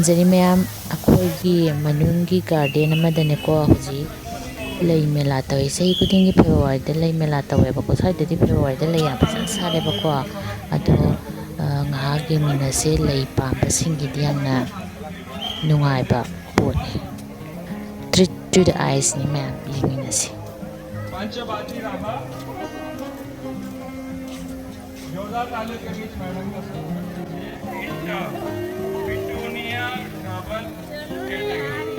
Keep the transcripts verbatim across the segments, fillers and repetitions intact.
ꯐꯖꯔꯤ ꯃꯌꯥꯝ, ꯑꯩꯈꯣꯏꯒꯤ ꯃꯅꯨꯡꯒꯤ garden ꯑꯃꯗꯅꯦꯀꯣ, ꯍꯧꯖꯤꯛ ꯂꯩ ꯃꯦꯂꯥ ꯇꯧꯋꯤ꯫ ꯆꯍꯤ ꯈꯨꯗꯤꯡꯒꯤ ꯐꯦꯕ꯭ꯔꯨꯋꯥꯔꯤꯗ ꯂꯩ ꯃꯦꯂꯥ ꯇꯧꯋꯦꯕꯀꯣ꯫ ꯁ꯭ꯋꯥꯏꯗꯗꯤ ꯐꯦꯕ꯭ꯔꯨꯋꯥꯔꯤꯗ ꯂꯩ ꯌꯥꯝ ꯐꯖꯅ ꯁꯥꯠꯂꯦꯕꯀꯣ꯫ ꯑꯗꯣ, ꯑ, ꯉꯥꯏꯍꯥꯛ ꯌꯦꯡꯃꯤꯟꯅꯁꯦ꯫ ꯂꯩ ꯄꯥꯝꯕꯁꯤꯡꯒꯤꯗꯤ ꯌꯥꯝꯅ ꯅꯨꯡꯉꯥꯏꯕ ꯄꯣꯠꯅꯤ꯫ Treat to the eyes ꯅꯤ ꯃꯌꯥꯝ, ꯌꯦꯡꯃꯤꯟꯅꯁꯤ꯫ पंचवटी रामा, जोरदार तालियों के बीच मैडम का स्वागत कीजिए। Petunia Rawal category.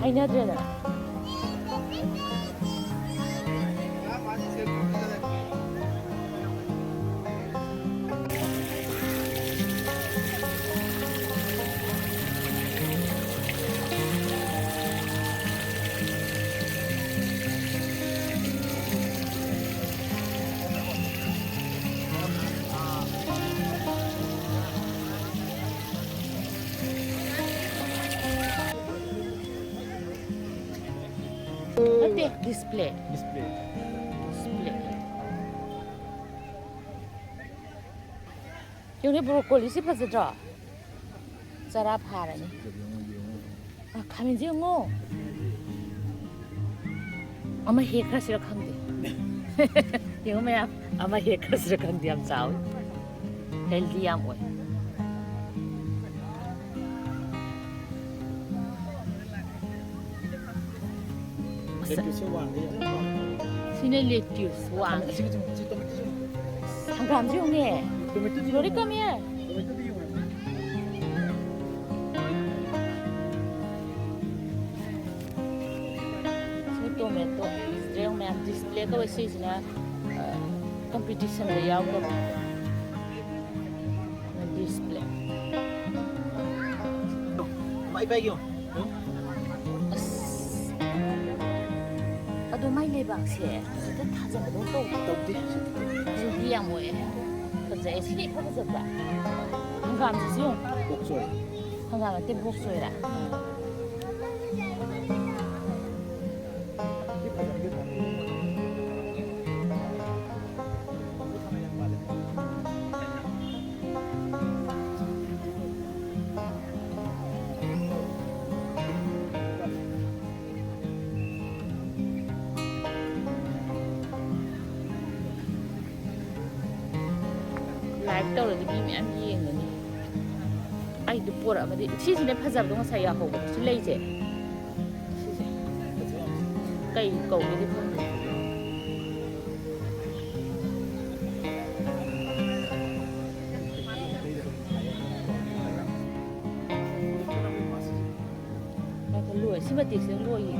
ꯍꯩꯅꯗ꯭ꯔꯦꯗꯅ꯫ ꯅꯠꯇꯦ, ꯗꯤꯁꯄ꯭ꯂꯦ꯫ ꯗꯤꯁꯄ꯭ꯂꯦ꯫ ꯗꯤꯁꯄ꯭ꯂꯦ꯫ ꯌꯦꯡꯉꯨꯅꯦ, ꯕ꯭ꯔꯣꯀꯣꯂꯤꯁꯤ ꯐꯖꯗ꯭ꯔꯣ? ꯆꯔꯥ ꯐꯥꯔꯅꯤ꯫ ꯑ, ꯈꯥꯃꯦꯟꯁꯤ ꯌꯦꯡꯉꯣ꯫ ꯑꯃ ꯍꯦꯛꯈ꯭ꯔꯁꯤꯔ ꯈꯪꯗꯦ꯫ ꯌꯦꯡꯉꯣ ꯃꯌꯥꯝ, ꯑꯃ ꯍꯦꯛꯈ꯭ꯔꯁꯤꯔ ꯈꯪꯗꯦ, ꯌꯥꯝ ꯆꯥꯎꯋꯤ꯫ ꯍꯦꯜꯗꯤ ꯌꯥꯝ ꯑꯣꯏ꯫ ꯑꯁ, ꯂꯦꯇ꯭ꯌꯨꯁꯁꯦ ꯋꯥꯡꯉꯦ꯫ ꯁꯤꯅ ꯂꯦꯇ꯭ꯌꯨꯁ ꯋꯥꯡꯉꯦ꯫ ꯑꯁꯤꯒ ꯆꯨꯝ-, ꯁꯤ ꯇꯣꯃꯦꯇꯣ ꯆꯨꯝ-, ꯍꯪꯒꯥꯝꯁꯤ ꯌꯦꯡꯉꯨꯅꯦ꯫ ꯇꯣꯃꯦꯇꯣꯗꯤ ꯂꯣꯔꯤ, ꯌꯦꯡꯉꯣ꯫ come here꯫ ꯇꯣꯃꯦꯇꯣꯗꯤ ꯌꯦꯡꯉꯣ꯫ ꯁꯤ ꯇꯣꯃꯦꯇꯣ꯫ ꯁꯤꯗ ꯌꯦꯡꯉꯨ ꯃꯌꯥꯝ, ꯗꯤꯁꯄ꯭ꯂꯦ ꯇꯧꯋꯦ꯫ ꯁꯤꯁꯤꯅ, ꯑ, ꯀꯝꯄꯤꯇꯤꯁꯟꯗ ꯌꯥꯎꯗꯕ꯫ ꯗꯤꯁꯄ꯭ꯂꯦ꯫ ꯃꯥꯏ ꯄꯥꯏꯒꯦ ꯌꯦꯡꯉꯣ꯫ ꯑꯁ꯫ ꯑꯗꯣ ꯃꯥꯏ ꯂꯩꯕꯥꯛꯁꯦ ꯈꯤꯇ ꯊꯥꯖꯟꯕꯗꯧ ꯇꯧꯗ꯭ꯔꯣ? ꯇꯧꯗꯦ꯫ ꯍꯧꯖꯤꯛꯇꯤ ꯌꯥꯝ ꯑꯣꯏꯌꯦ꯫ ꯐꯖꯩꯌꯦ꯫ ꯁꯤꯅ ꯏꯐ ꯐꯖꯗ꯭ꯔꯥ? ꯍꯪꯒꯥꯝꯁꯤꯁꯨ ꯌꯦꯡꯉꯨ꯫ ꯄꯣꯛ ꯆꯣꯏ꯫ ꯍꯪꯒꯥꯝ ꯅꯠꯇꯦ, ꯕꯣꯛ ꯆꯣꯏꯔꯥ? ꯂꯥꯏꯚ ꯇꯧꯔꯗꯤ ꯃꯤ ꯃꯌꯥꯝ ꯌꯦꯡꯒꯅꯤ꯫ ꯑꯩꯗꯣ ꯄꯣꯔꯛꯑꯒꯗꯤ, ꯁꯤꯁꯤꯅ ꯐꯖꯕꯗꯣ ꯉꯁꯥꯏ ꯌꯥꯎꯍꯧꯕꯗꯣ꯫ ꯁꯤ ꯂꯩꯁꯦ꯫ ꯁꯤꯁꯦ꯫ ꯀꯩ ꯀꯧꯒꯦꯗꯤ ꯈꯪꯗꯦ꯫ ꯉꯥꯏꯈꯣ, ꯂꯣꯏ-, ꯁꯤ ꯃꯇꯦꯛꯁꯤꯗ ꯂꯣꯏꯌꯦ꯫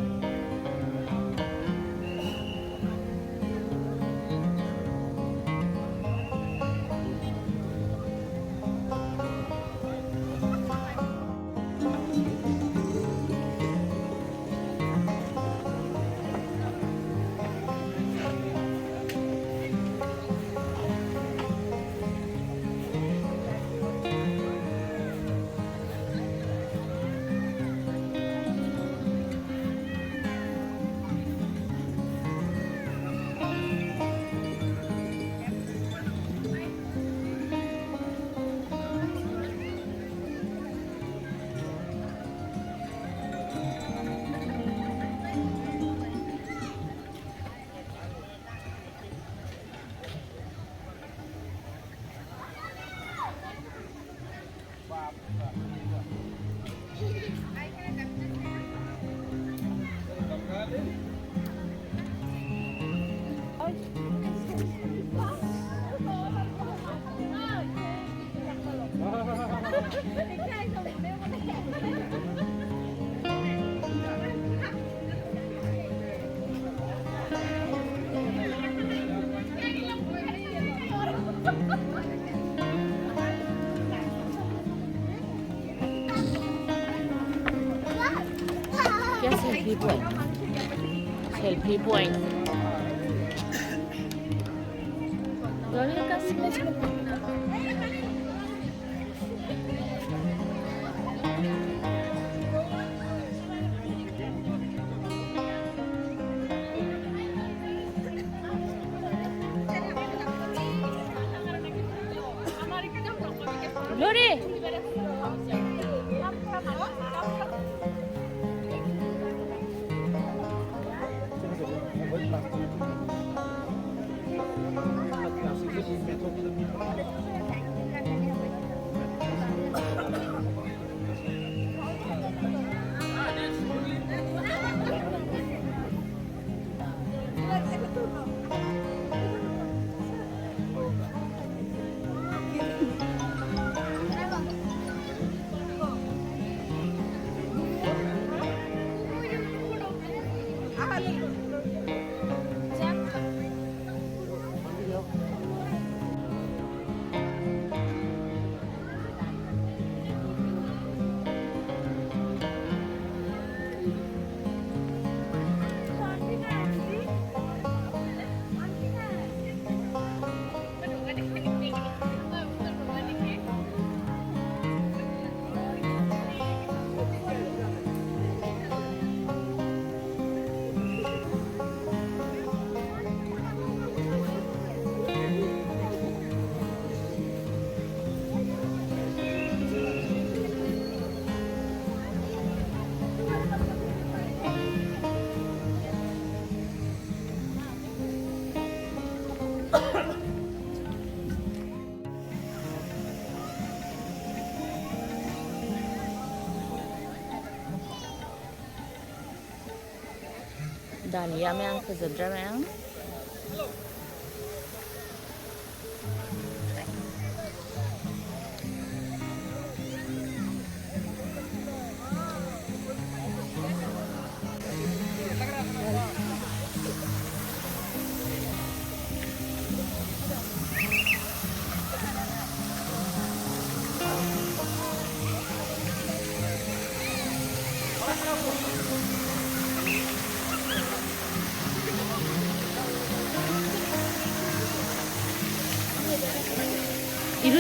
क्या selfie point? Selfie point. Dahlia ꯃꯌꯥꯝ ꯐꯖꯗ꯭ꯔꯥ ꯃꯌꯥꯝ?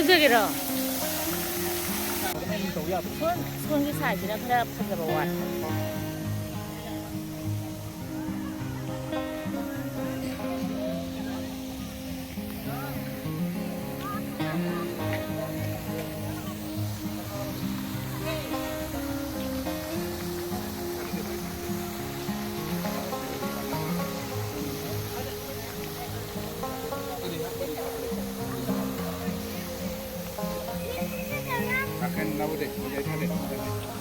ꯀꯩꯒꯤꯔꯣ? ꯁꯣꯝ, ꯁꯣꯝꯒꯤ ꯁꯥꯏꯠꯁꯤꯅ ꯈꯔ ꯐꯖꯕ ꯋꯥꯠꯂꯦ꯫ Akan nawa deh, jadi deh.